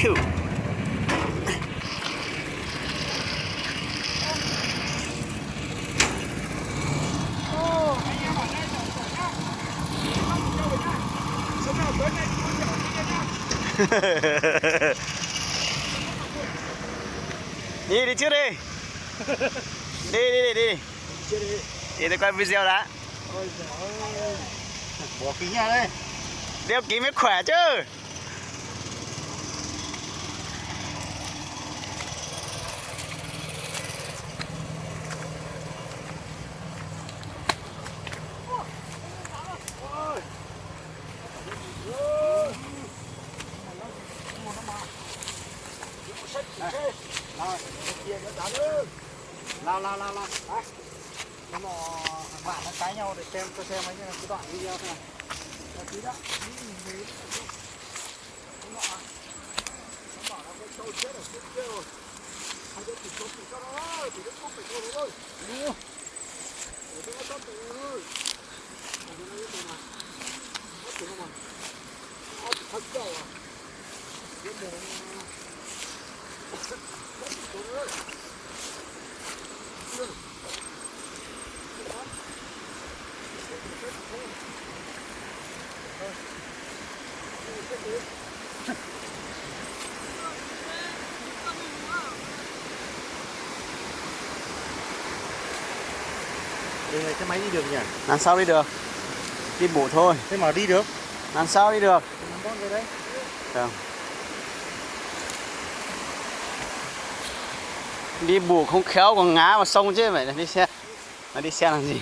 Tus. Đi, đi trước đi. Đi, đi, đi, đi. Đi, tôi quay video đã. Đeo kính mới khỏe chứ. Los, los, los, los. Nó mò bạn nó cãi nhau để xem, tôi xem mấy cái đoạn video xem. Tí đó. Đi xe máy đi được nhỉ? Làm sao đi được? Đi bộ thôi. Thế mà đi được? Làm sao đi được? Đi bộ không khéo còn ngã vào sông chứ, vậy là đi xe, mà đi xe làm gì?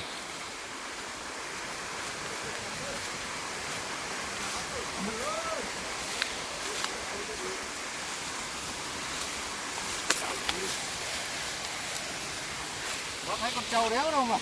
Có thấy con trâu đéo đâu mà.